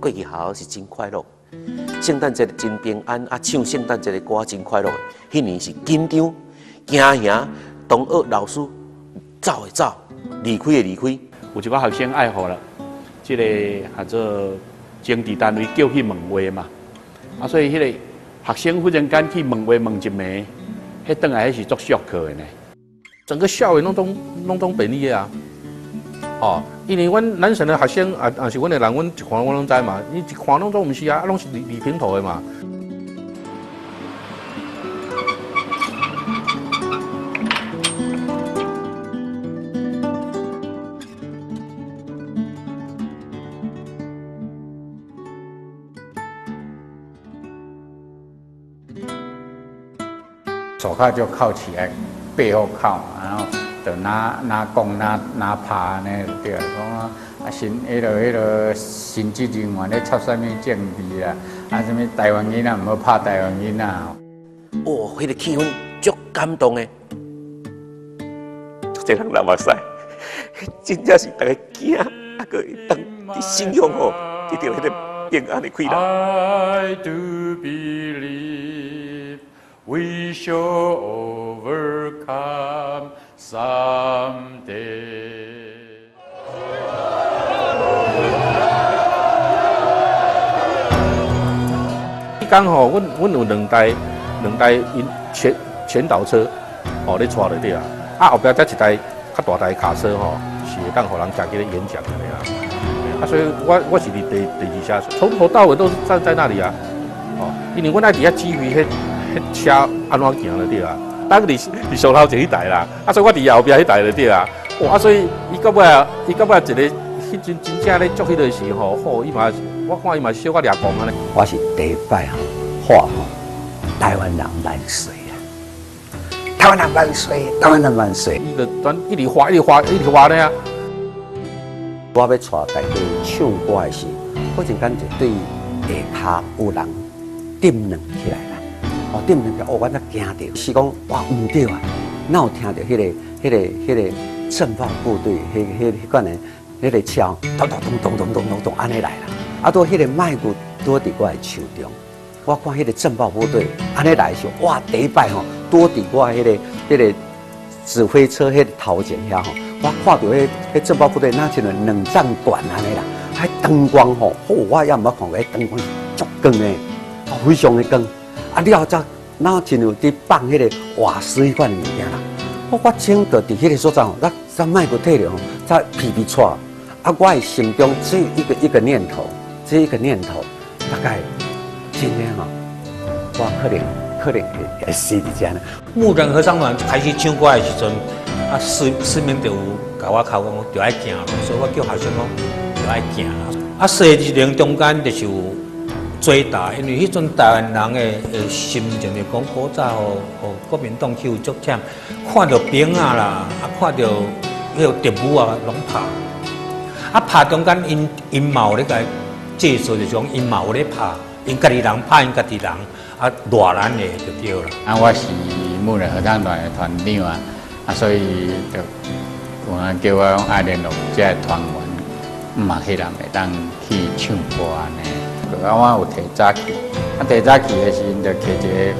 过去学校是真快乐，圣诞节真平安啊，唱圣诞节的歌真快乐。彼年是紧张、惊吓，同学老师走的走，离开的离开。有一寡学生爱护啦，这个叫做政治单位叫去问话嘛，啊，所以彼个学生忽然间去问话问一暝，彼转来彼是足 shock 的呢。整个校园拢总便利的啊！哦，因为阮南省的学生啊，也是阮的人，阮一看我拢知嘛。你一看拢总毋是啊，拢是理平头的嘛。手铐就铐起来，背后铐，然后就哪哪讲哪哪拍按呢就对啦。讲啊，神彼落彼落神职人员咧插啥物政治啦，啊啥物台湾囡仔毋好拍台湾囡仔。哦，彼个气氛足感动的，足济人流目屎，真正是大家惊，啊，阁会当伫信仰吼，得著彼个平安的快乐。 I do believe we shall overcome someday。彼工吼，阮有两台因前导车，吼咧带就对啊。啊，后壁才一台较大台卡车吼，是会当予人家己咧演讲的啦。啊，所以我是伫第二车，从头到尾都是站在那里啊。哦，因为阮爱伫遐指挥彼车按怎行就对啊。当伫上头前彼台啦，啊，所以我伫后壁彼台就对啊。哇，啊，所以伊到尾一个，彼阵真正咧做彼个时吼，吼，伊嘛，我看伊嘛小可掠狂按呢。我是第一摆吼，喊吼，台湾人万岁啊！台湾人万岁！台湾人万岁！伊就转一直喊，一直喊，一直喊呢啊！我欲带大家唱歌的时，忽然间就对下跤有人点两起来啦。哦，点两起来，哦，我才惊著，是讲哇，毋对啊！哪有听著彼个镇暴部队，彼款的彼个车，咚咚咚咚咚咚咚咚按呢来啦！啊，拄彼个麦克拄伫我的手中，我看彼个镇暴部队按呢来的时候，哇，第一摆吼，拄伫我彼个指挥车彼个头前遐吼，我看著彼镇暴部队若亲像两丈悬按呢啦，彼灯光吼，好，我也毋捌看过，彼灯光是足光的，哦，非常的光。啊，了后才若亲像伫放彼个瓦斯彼款物件啦。我整个伫彼个所在吼，咱麦克提著吼，才皮皮掣。啊，我的心中只有一个念头，只有一个念头，大概今天吼，我可能会死伫遮呢。牧人合唱团开始唱歌的时阵，啊，四面就有共我敲讲，就爱行，所以我叫学生讲，就爱行。啊，四个人中间就是有追打，因为彼阵台湾人的心情就讲，古早予国民党欺负足惨，看著兵仔啦，啊，看著彼个特务啊，拢拍。啊，拍中间𪜶𪜶嘛有咧共制造，就是讲𪜶嘛有咧拍，𪜶家己人拍𪜶家己人，啊，热咱的就对啦。啊，我是牧人合唱团的团长啊，啊，所以就有人叫我讲爱联络这个团员，嘛彼人会当去唱歌按呢。啊，我有提早去，啊，提早去的时阵就提一个，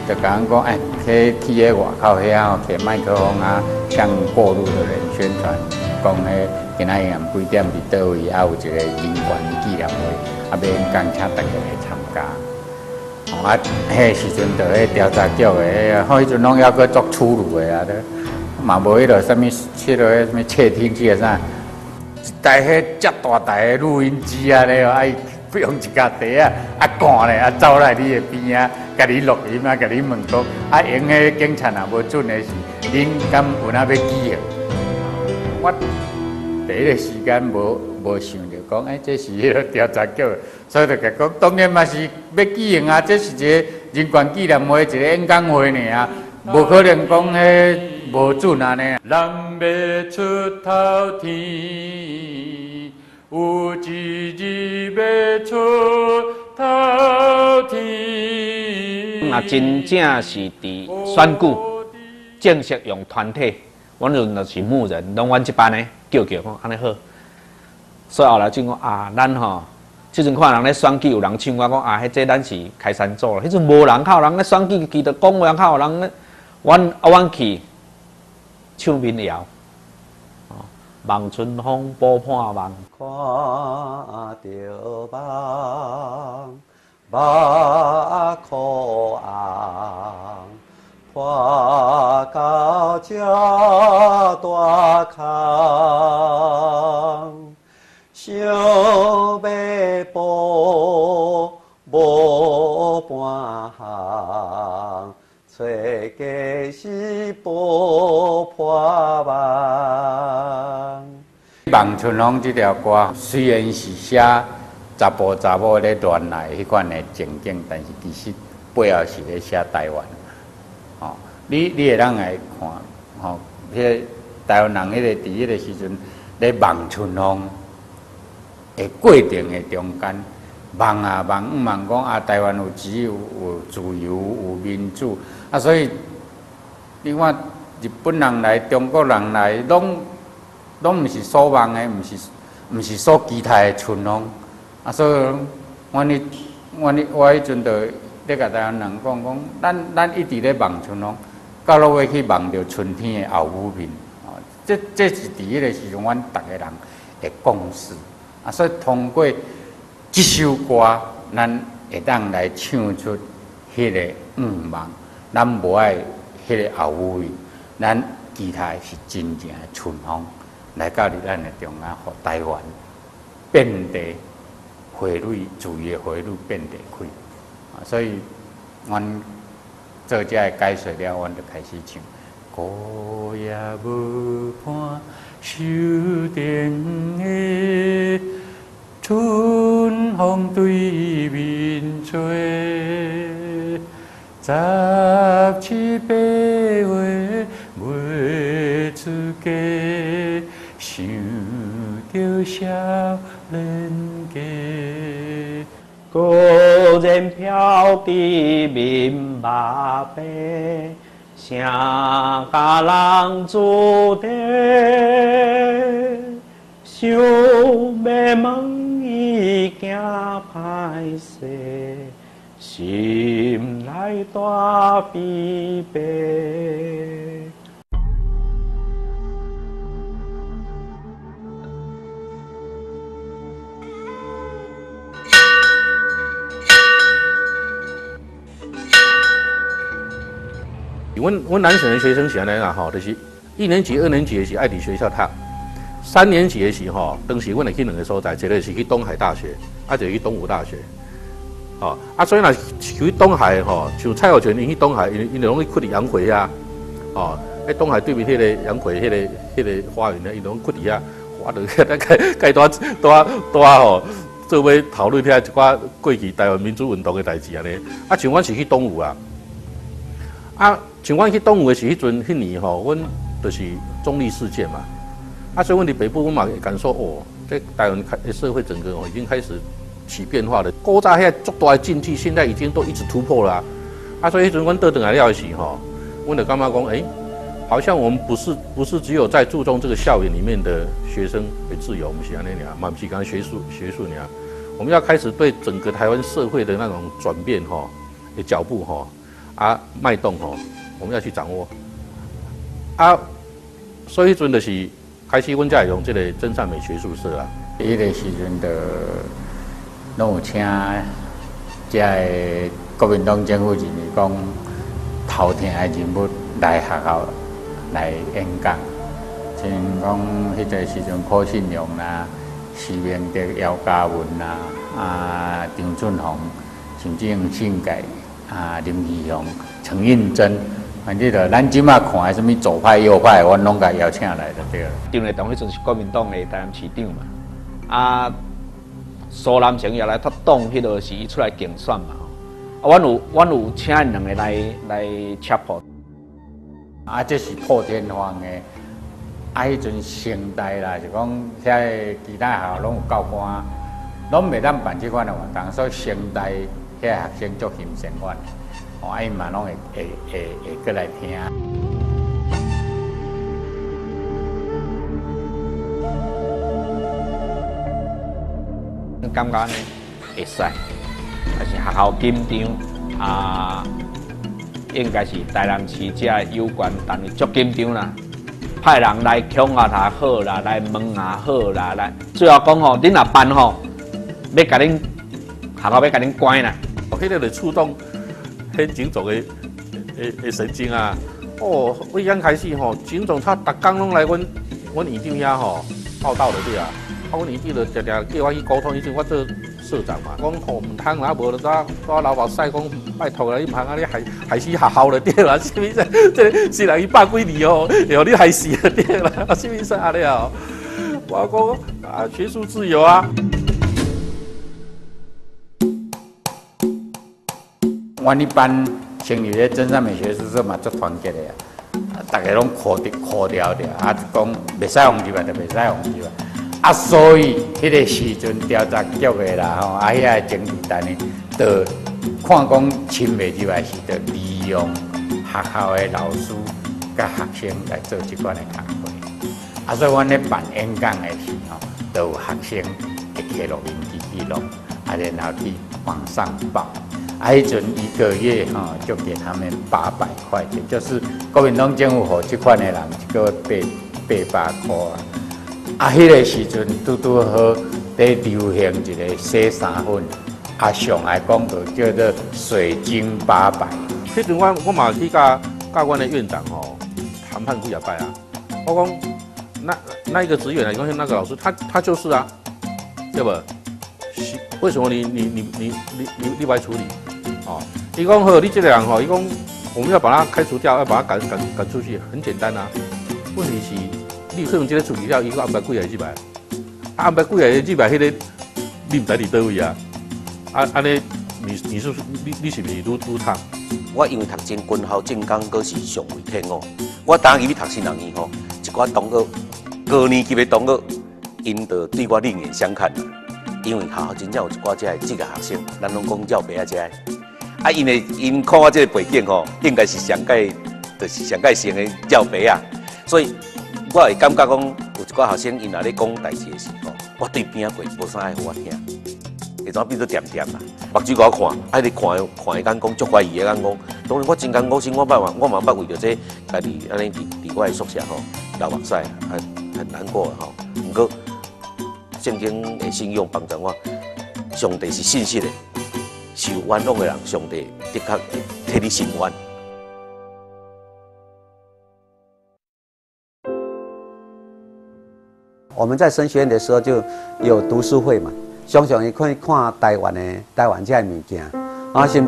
就共阮讲，哎，去彼外口遐吼，提麦克风啊，向过路的人宣传，讲彼今仔日几点伫佗位，啊，有一个人权纪念会，啊，欲演讲，请大家来参加。哦，啊，彼时阵就彼调查局的，彼阵拢犹阁足粗鲁的啊，嘛无彼落啥物，彼落啥物窃听器啊啥，一台彼遮大台的录音机啊咧，啊，伊用一角袋仔啊赶咧，啊走来你的边仔，共你录音啊，共你问讲，啊，用彼警察若无准的时，恁敢有哪欲举报？我第一个时间无想著讲，欸，这是彼个调查局，所以就共讲，当然嘛是欲举行啊，这是一个人权纪念会，一个演讲会尔啊，无可能讲彼无准按呢。人欲出头天，有一日欲出头天。若真正是伫选举正式用团体，阮阵就是牧人，拢阮这班的叫叫讲按呢好。所以后来就讲啊，咱吼這陣看人咧選舉有人唱歌講啊，彼這咱是開山祖啦。彼陣無人靠人咧選舉，記得講話靠人咧，阮啊阮去唱民謠，望春風波破網，看著夢，目箍紅，破到這大空，想欲步無半項，找家是步破網。望春風這條歌雖然是寫查埔查某咧戀愛彼款的情景，但是其實背後是咧寫台灣。吼，你會當來看，吼，彼個台灣人彼個佇彼個時陣咧望春風的過程的中間，望啊望，毋望講啊，台灣有自由、有自由、有民主啊，所以你看日本人來、中國人來，攏毋是所望的，毋是所期待的春風啊，所以阮彼我彼陣就咧共台灣人講講，咱一直咧望春風，到落尾去望著春天的後母面，哦，這是佇彼個時陣，阮逐个人的共識啊，所以通過這首歌，咱會當來唱出彼個願望，咱無愛彼個後母面，咱期待是真正的春風來到佇咱的中間，予台灣遍地花蕊，自由的花蕊遍地開。啊，所以阮做這个解說了，阮就開始唱。孤夜無伴，守燈的春風對面吹，十七八月袂出嫁，想著少年家。孤雁飄佇面目白，啥家人住地？想欲問伊驚歹勢，心內大悲悲。阮南省的學生是按呢啦吼，就是一年級、二年級的是愛佇學校讀，三年級的時吼，當時阮會去兩個所在，一個是去東海大學，啊，一個去東吳大學。吼，啊，所以若去東海吼，像蔡若泉𪜶去東海，𪜶就攏去睏佇陽回遐，吼，喺東海對面彼個陽回彼個花園遐，𪜶攏睏佇遐，我就遐蓋拄拄拄吼，做伙討論遐一寡過去台灣民主運動的代誌按呢。啊，像阮是去東吳啊，啊。像阮去東吳的時，彼陣彼年吼，阮就是中壢事件嘛。啊，所以阮佇北部，阮嘛會感受哦，這台灣開社會整個哦已經開始起變化了。古早遐足大的禁忌，現在已經都一直突破了啊。啊，所以彼陣阮倒轉來了的時吼，阮就感覺講，欸，好像我們不是只有在注重這個校園裡面的學生的自由，毋是按呢爾，嘛毋是講學術爾，我們要開始對整個台灣社會的那種轉變吼的腳步吼啊脈動吼。我們要去掌握啊，所以彼陣就是開始，阮才會用這個真善美學術社啊。彼個時陣就攏有請遮个國民黨政府認為講頭疼的人物來學校來演講，像講彼個時陣柯信良啦、徐明德、姚嘉文啦、啊張俊宏，甚至黃信介啊林義雄、陳映真。反正就咱這馬看的啥物左派右派，阮攏共邀請來就對了。張麗棠彼陣是國民黨的台南市長嘛，啊，蘇南成也來脫黨，彼落是伊出來競選嘛。啊，阮有請𪜶兩个來插播。啊，這是破天荒的。啊，彼陣成大啦，是講遐个其他學校攏有教官，攏袂當辦這款的活動，所以成大遐學生足欣賞阮。哦，啊，𪜶嘛攏會過來聽。感覺按呢，會使，但是學校緊張啊，應該是台南市遮有關單位足緊張啦，派人來恐嚇也好啦，來問也好啦，來最後講吼，恁若辦吼，欲共恁學校欲共恁關啦。哦，彼个就觸動彼警總的神經啊！哦，為剛開始吼，警總他逐工攏來阮院長遐吼報到就對啊。啊，阮院長就定定叫我去溝通，以前我做社長嘛，講吼毋通啦，無就怎我流目屎講拜託啦，你毋通按呢害害死學校就對啦，啥物意思？這個雖然伊百幾年哦，會予你害死就對啦，啥物意思按呢哦？我講啊，學術自由啊。阮彼班成立咧真善美學術社嘛，足團結的啊！逐家攏箍著箍牢著，啊，講袂使予入來就袂使予入來。啊，所以彼个時陣調查局的啦吼，啊，遐個政治單位，就看講侵袂入來時，就利用學校的老師佮學生來做這款的工課。啊，所以阮咧辦演講的時吼，就有學生會提錄音機去錄，啊，然後去網上報。啊，彼陣一個月吼，就給他們800塊錢，就是國民黨政府予這款的人一個月800塊啊。啊，彼個時陣拄拄好佇流行一個洗衫粉，啊，上愛廣告叫做水晶八百。彼陣我嘛去佮阮的院長吼談判幾仔擺啊，我講那一個職員來講，那個老師他就是啊，對無？是為什麼你不愛處理？哦，伊講好，你這個人吼，伊講我們要把他開除掉，要把他趕出去，很簡單啊。問題是，你可能這個處理了，伊閣安排幾個入來，啊安排幾個入來，彼個你毋知佇佗位啊？啊按呢，你是你是毋是愈愈慘？我因為讀真軍校、政工，閣是尚未退伍。我當入去讀新人院吼，一寡同學高年級的同學，𪜶就對我另眼相看。因為學校真正有一寡這个職業學生，咱攏講罩白仔這个，啊，因為𪜶看我這個背景吼，應該是上屆，就是上屆成的罩白仔，所以我會感覺講，有一寡學生𪜶若咧講代誌的時候，我對邊仔過無啥愛予我聽，會怎變做恬恬啦？目睭予我看，啊，你看看伊敢講足懷疑的敢講，當然我真艱苦，我捌我嘛捌為著這家己按呢佇我的宿舍吼流目屎，很難過吼。毋過聖經的信仰幫助我，上帝是信實的，受冤枉的人，上帝的確會替你伸冤。我們在神學院的時候就有讀書會嘛，常常會去看台灣的台灣這个物件，啊，甚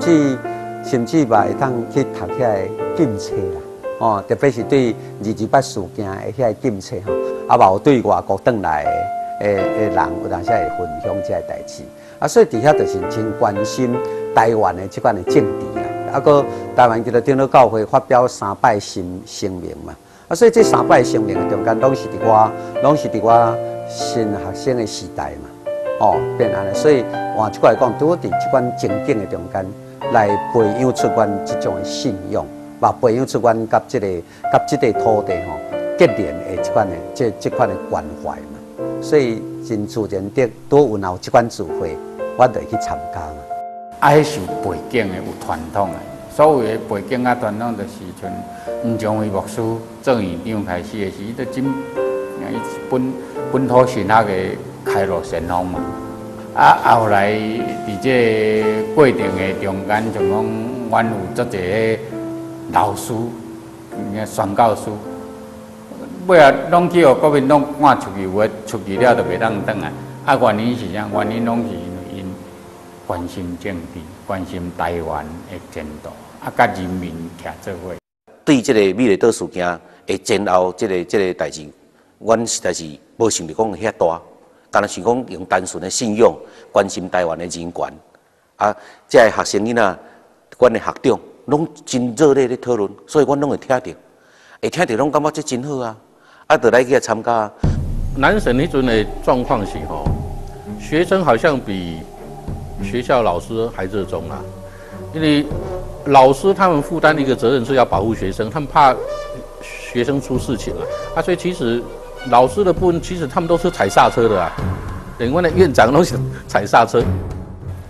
至嘛會當去讀遐个禁冊啦，哦，特別是對228事件的遐個禁冊吼，啊，嘛有對外國轉來的人有當時會分享這个代誌，啊，所以佇遐就是真關心台灣的這款的政治啦，啊，閣台灣基督長老教會發表三擺聲明嘛。啊，所以這三擺聲明的中間，攏是佇我新學生的時代嘛，哦，變按呢。所以換一句來講，拄好佇這款情景的中間，來培養出阮這種的信仰，嘛培養出阮佮這個土地吼結連的這款的關懷嘛。所以真自然的，拄有這款聚會，我就會去參加嘛。啊，彼是有背景的，有傳統的。所謂的背景啊，傳統就是像吳長輝牧師做院長開始的時，伊都真，伊是本土神學的開路先鋒嘛。啊，後來佇這個過程的中間，像講阮有足濟个老師、宣教師，尾仔攏去予國民黨趕出去，有的出去了就袂當轉來。啊，原因是啥？原因攏是因為𪜶關心政治，關心台灣的前途，啊，佮人民徛做伙。對這個美麗島事件的前後，這個代誌，阮實在是無想著講遐大，敢若想講用單純的信仰關心台灣的人權。啊，這个學生囡仔，阮的學長攏真熱烈咧討論，所以阮攏會聽著，會聽著攏感覺這真好啊，啊，就來去參加。南省彼陣的狀況是吼，學生好像比學校老師還熱衷啊，因為老師他們負擔一個責任是要保護學生，他們怕學生出事情啊，啊，所以其實老師的部分，其實他們都是踩剎車的啊，連阮的院長都是踩剎車。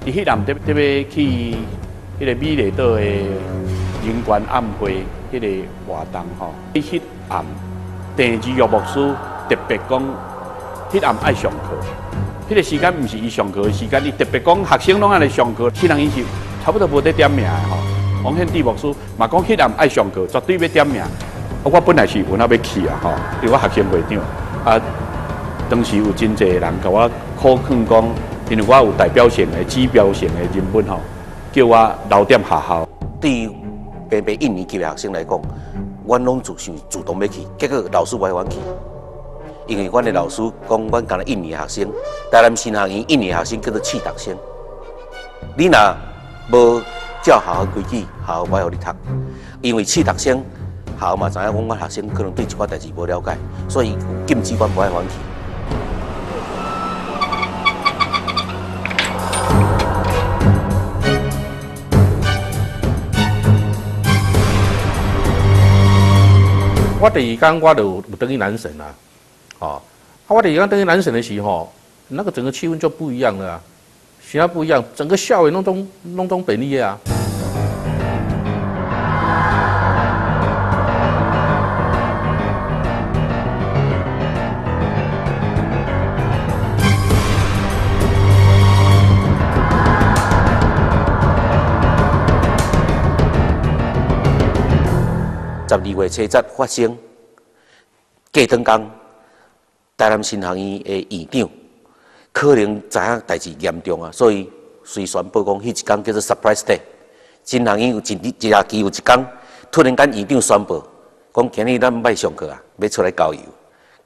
伫彼暗特特欲去彼个美丽岛的人权暗会彼个活动吼，彼暗郑志玉牧师特别讲，彼暗爱上课，彼个时间毋是伊上课的时间，伊特别讲学生拢爱来上课，新学院是差不多无咧点名的吼。王献志牧师嘛讲，彼暗爱上课，绝对欲点名。我本来是有那欲去啊吼，因为我学生会长啊，当时有真济人共我苦劝讲，因为我有代表性的、指标性的人物吼，叫我留踮学校。对于平平一年级的学生来讲，阮拢自想主动欲去，结果老师无爱阮去，因为阮的老师讲，阮干焦一年学生，台南神学院一年学生叫做试读生，你若无照学校规矩，学校无爱予你读，因为试读生。学校嘛知影讲，阮学生可能对一寡代志无了解，所以禁止阮无爱阮去。我第二工我就有转去南神啦，哦，啊，我第二工转去南神的时候，那个整个气氛就不一样了啊，其他不一样，整个校园拢总便利啊。12月7日发生，过转工，台南神学院的院长可能知影代志严重啊，所以随宣布讲，彼一工叫做 surprise day。神学院有一一学期有一工，突然间院长宣布，讲今日咱欲上课啊，欲出来郊游。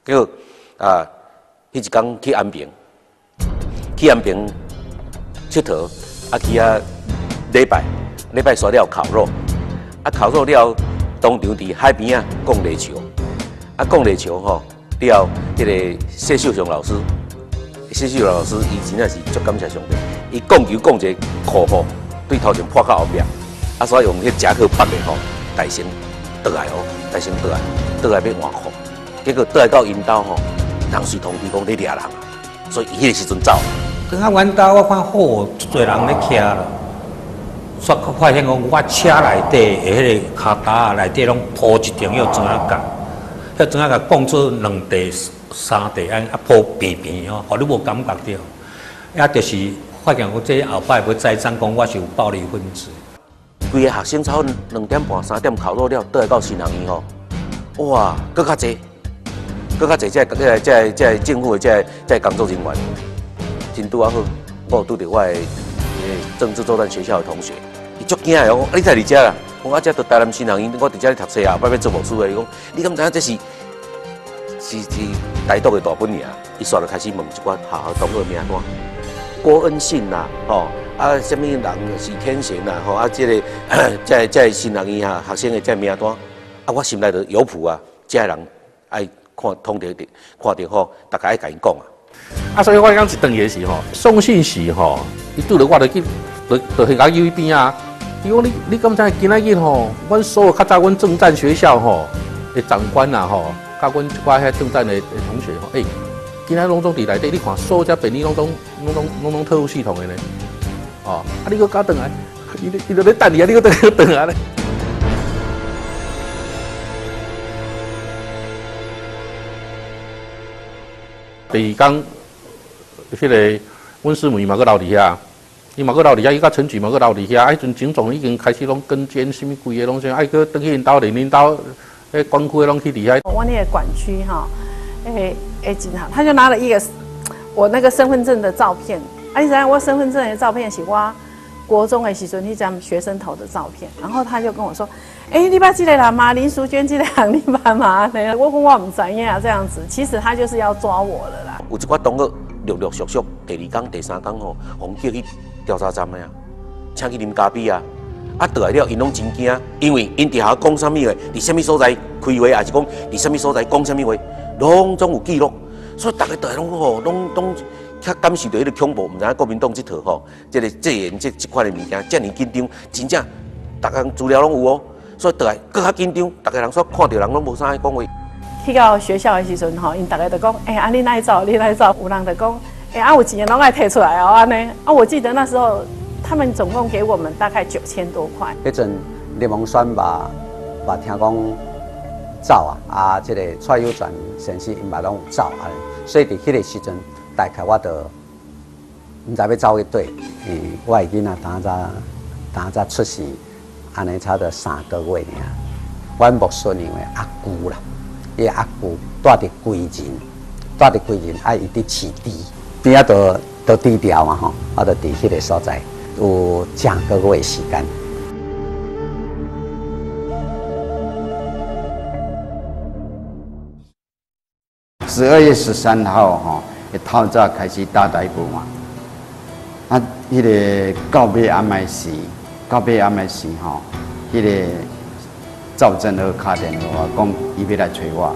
结果啊，彼一工去安平，去安平𨑨迌，啊去遐礼拜，礼拜煞了烤肉，啊烤肉了。当场伫海边仔讲犁桥，啊讲犁桥吼，了后，彼个谢秀雄老师，谢秀雄老师伊真正是足感谢上帝，伊讲球讲一个裤吼，对头前破到后壁，啊所以用彼夹克绑的吼，大声倒来哦，大声倒来，倒来欲换裤，结果倒来到𪜶兜吼，人随通知讲咧掠人，所以伊彼个时阵走。转到阮兜，我看好足济人咧徛啦。煞发现讲，我车内底的彼个跤踏内底拢铺一层彼砖仔角，彼砖仔角讲做两块、三块按啊铺平平吼，予你无感觉著。也就是发现讲，这后摆欲栽赃讲我是有暴力分子。规个学生差不多2点半、3点烤肉了，倒来到神学院吼，哇，阁较济，阁较济，这政府的这工作人员，真拄仔好，我有拄著我的政治作战学校的同学。伊足惊的，我讲啊，你在伫遮啦？讲啊，这都台南神学院，我伫遮咧读册啊，后摆欲做牧师的。伊讲，你敢知影这是台独的大本营？伊煞就开始问一寡学校同学名单，郭恩信啦，吼啊，啥物人是天贤啦，吼啊，这个这神学院啊学生的这名单，啊，我心内就有谱啊，这个人爱看通著看著吼，大家爱共𪜶讲啊。啊，所以我讲一转去的时吼，送信时吼，伊拄著我就去，就去共伊边啊。伊讲你敢知今仔日吼，阮所有较早阮政战学校吼的长官啊吼，佮阮一寡遐政战的同学吼，欸，今仔拢总伫内底，你看所有遮便利拢总特务系统的呢，哦，啊你阁敢转来，伊就咧等你啊，你阁转来咧。第二工，彼个阮师母伊嘛阁留伫遐。伊嘛阁留伫遐，伊佮陈菊嘛阁留伫遐。啊，彼阵警总已经开始拢跟监，啥物规个拢啥，爱阁转去𪜶兜，连恁兜彼管区拢去伫遐。我那个管区哈，警察他就拿了一个我那个身份证的照片。啊，你知影我身份证的照片是我国中的时阵彼张学生头的照片。然后他就跟我说：“欸，你捌这个人吗？林淑娟这个人你捌吗？”我讲我毋知影这样子，其实他就是要抓我了啦。有一寡同学陆陆续续第二工、第三工吼，予叫去调查站的啊，请去啉咖啡啊，啊，倒来了，𪜶拢真惊，因为𪜶伫学校讲啥物话，伫啥物所在开会，抑是讲伫啥物所在讲啥物话，拢总有记录，所以逐家倒来拢吼，拢较感受著彼个恐怖，毋知影国民党这套吼，这个戒严这款的物件，遮尔紧张，真正逐项资料拢有哦，所以倒来阁较紧张，逐家人煞看著人拢无啥爱讲话。去到学校的时阵吼，𪜶逐家就讲，欸，啊，你哪会走？你哪会走？有人就讲，欸，啊，有錢攏愛提出來哦，按呢。啊，我記得那時候他們總共給我們大概9000多塊。彼陣林鴻宣嘛嘛聽講走啊，啊，這個蔡有全先生𪜶嘛攏有走啊，所以佇彼個時陣，大概我就毋知欲走去佗，我的囡仔當早當早出世，按呢差不多3個月爾。阮牧孫娘的阿舅啦，伊阿舅蹛佇歸仁，蹛佇歸仁，啊，伊佇飼豬，邊仔就就低調嘛吼，我就佇彼個所在有正個月時間。 12月13號吼，透早開始打台步嘛。啊，彼個到尾暗暝時，到尾暗暝時吼，彼個趙振和敲電話我講，伊欲來揣我。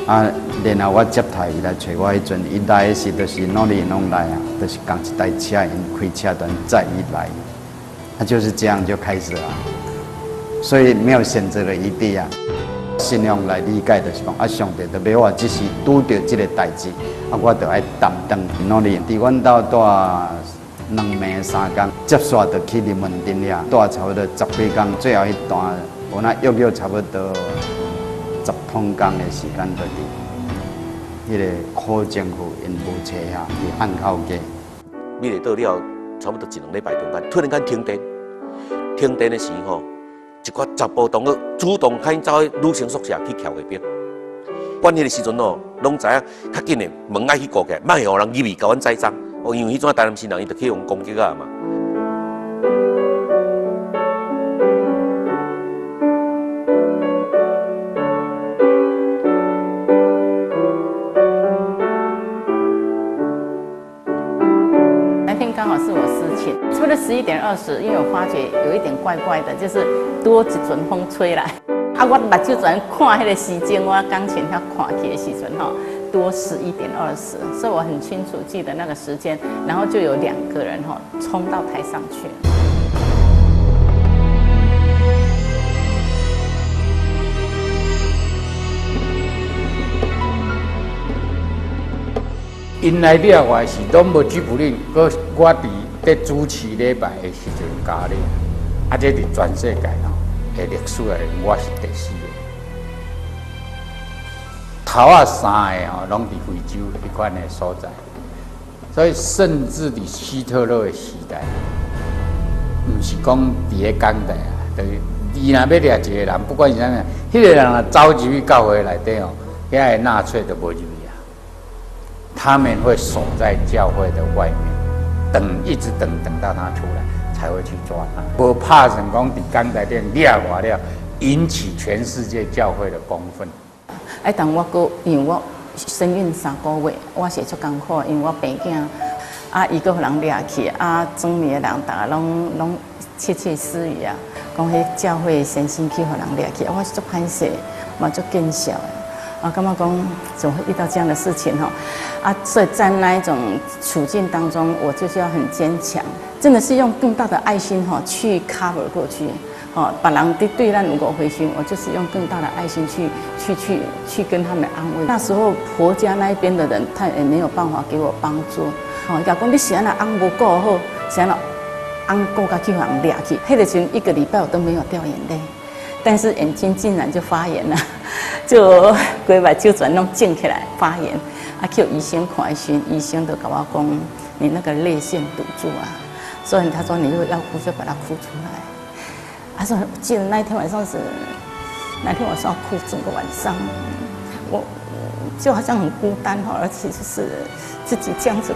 啊，然後我接待伊來揣我彼陣，伊來的時就是努力攏來啊，就是仝一台車，𪜶開車團載伊來，啊，就是這樣就開始了。所以沒有選擇的餘地啊。信仰來理解就是講，啊，上帝就欲我只是拄著這個代誌，啊，我就愛擔當努力。佇阮兜蹛2暝3工，接煞就去林文頂遐，蹛差不多十幾工，最後彼段有那約約差不多10通工的時間，就佇彼個苦政府𪜶無車遐，佇漢口街。美麗島了後，差不多一兩禮拜中間，突然間停電，停電的時吼，一寡查埔同學主動較𪜶走去女生宿舍去徛衛兵。阮彼個時陣哦，攏知影較緊的門愛去顧起來，莫予人入去共阮栽贓。哦，因為彼陣台南市人伊就去予攻擊啊嘛。那天剛好是我司琴，差不多11點20，因為我發覺有一點怪怪的，就是多一陣風吹來。啊，我目睭全看彼個時鐘，我鋼琴遐看去的時陣吼，多11點20，所以我很清楚記得那個時間。然後就有兩個人吼衝到台上去。𪜶來掠我時，攏無拘捕令，閣我佇咧主持禮拜的時陣共掠，啊，這佇全世界吼的歷史內，我是第四個。頭仔三个吼，攏佇非洲彼款的所在，所以甚至佇希特勒的時代，毋是講佇咧港台啊，就是伊若欲掠一個人，不管是啥物，彼個人若走入去教會內底吼，遐个納粹就無入去啊。他們會守在教會的外面，等，一直等，等到他出來，才會去抓他。無拍算講佇講台頂掠我了，引起全世界教會的公憤。哎，但我閣因為我身孕3個月，我是足艱苦，因為我病囝，啊，伊閣予人掠去，啊，莊裡的人逐家攏攏竊竊私語啊，講彼教會先生去予人掠去，我是足歹勢，嘛足見笑的。啊，感覺講怎麼會遇到這樣的事情吼？啊，所以在那一種處境當中，我就是要很堅強，真的是用更大的愛心吼去 cover 過去，吼，別人對對咱有誤會心，我就是用更大的愛心去跟他們安慰。那時候婆家那一邊的人，他也沒有辦法給我幫助，吼，伊講你是按怎翁無顧好，是按怎翁顧甲去予人掠去？彼個時陣一個禮拜我都沒有掉眼淚。但是眼睛竟然就發炎了，就規目睭全攏腫起來發炎，啊，去醫生看的時，醫生就共我講，你那個淚腺堵住啊，所以他說你如果要哭就把它哭出來。他說記得那一天晚上是，那天晚上哭整個晚上，我就好像很孤單哈，而且就是自己這樣子，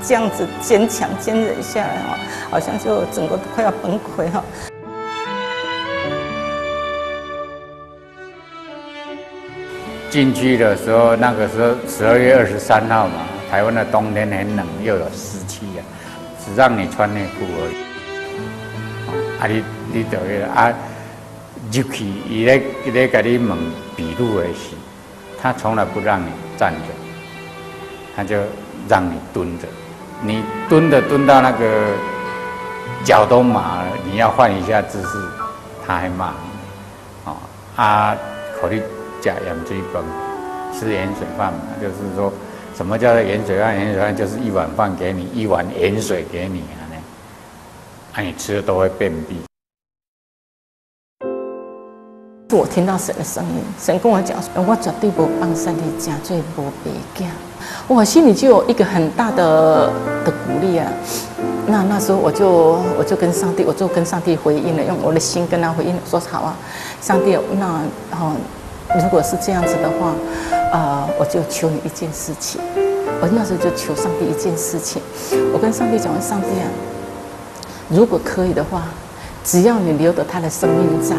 這樣子堅強堅忍下來哈，好像就整個都快要崩潰哈。進去的時候，那個時候12月23號嘛，台灣的冬天很冷，又有濕氣啊，只讓你穿內褲而已。啊，你就彼個啊入去，伊咧共你問筆錄的時，他從來不讓你站着，他就讓你蹲着，你蹲着蹲到那個腳都麻了，你要換一下姿勢，他還罵你。哦，啊，予你食鹽水飯，吃鹽水飯嘛，就是說什麼叫做鹽水飯？鹽水飯就是一碗飯給你，一碗鹽水給你，啊，你吃了都會便秘。我聽到神的聲音，神跟我講：我絕對無放棄你，成做無爸囝。我心裡就有一個很大的鼓勵啊！那時候我就跟上帝，我就跟上帝回應了，用我的心跟他回應，說好啊，上帝，那好，如果是這樣子的話，我就求你一件事情。我那時候就求上帝一件事情，我跟上帝講：上帝啊，如果可以的話，只要你留得他的生命在，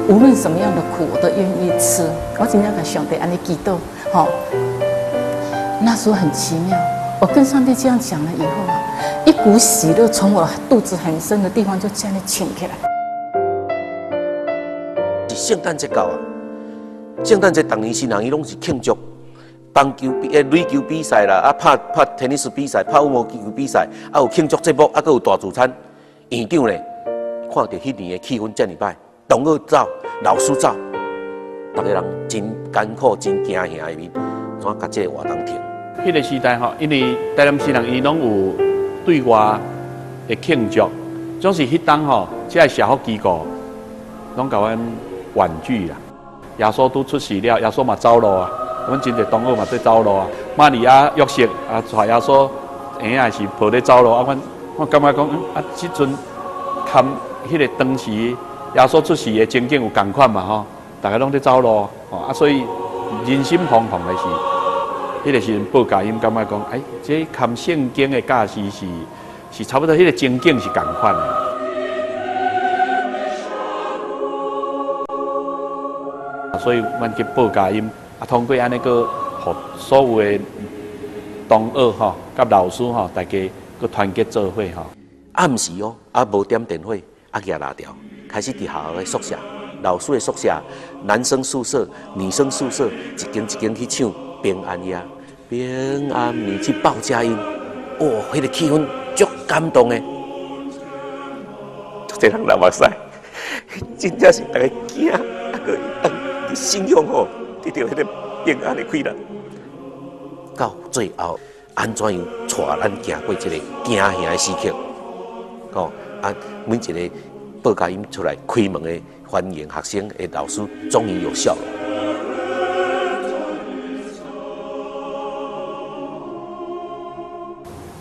無論什麼樣的苦，我都願意吃。我真正共上帝按呢祈禱，吼。那時候很奇妙，我跟上帝這樣講了以後啊，一股喜樂從我肚子很深的地方就這樣湧起來。聖誕節到啊，聖誕節逐年新人伊攏是慶祝棒球比、壘球比賽啦，啊拍拍テニス比賽、拍羽毛球比賽，啊有慶祝節目，啊閣有大聚餐。院長咧看著彼年的氣氛遮爾歹，同學走，老師走，逐个人真艱苦、真驚嚇的面，怎共這個活動停？彼個時代吼，因為台南市人伊攏有對外的慶祝，總是彼當吼，這个社福機構攏共阮婉拒啦。耶穌拄出世了，耶穌嘛走路啊，阮真濟同學嘛佇走路啊。瑪利亞、約瑟啊，帶耶穌嬰仔是抱咧走路啊。阮感覺講，啊，這陣含彼個當時耶穌出世的情景有仝款嘛吼，逐个攏佇走路，吼啊，所以人心惶惶的是。彼個時陣報佳音，感覺講，哎，這含聖經的教示是差不多，彼個情景是仝款的。所以，阮去報佳音，啊，通過按呢閣，予所有的同學吼，佮老師吼，大家閣團結做伙吼。暗時哦，啊無點電火，啊舉蠟燭，開始佇學校的宿舍、老師的宿舍、男生宿舍、女生宿舍，一間一間去唱平安夜。平安夜去報佳音，哦，彼個氣氛足感動的。足濟人流目屎，真正是逐个驚，啊，閣當信仰吼，得著彼個平安的快樂。到最後，按怎樣帶咱行過這個驚嚇的時刻？吼啊，每一個報佳音出來開門的歡迎學生的老師，終於有笑了。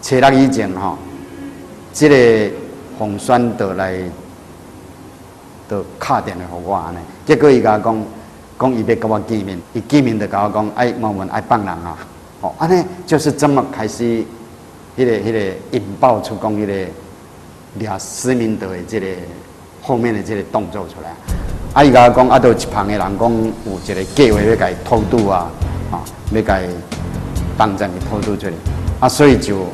初六以前吼，這個洪宣就來，就敲電話予我按呢。結果伊共我講，講伊欲共我見面，伊見面就共我講，愛我們愛放人啊，吼，按呢就是這麼開始，彼個引爆出講彼個掠施明德的這個後面的這個動作出來。啊，伊共我講，啊，就一旁的人講有一個計劃欲共伊偷渡啊，吼，欲共伊當陣去偷渡出來，啊，所以就。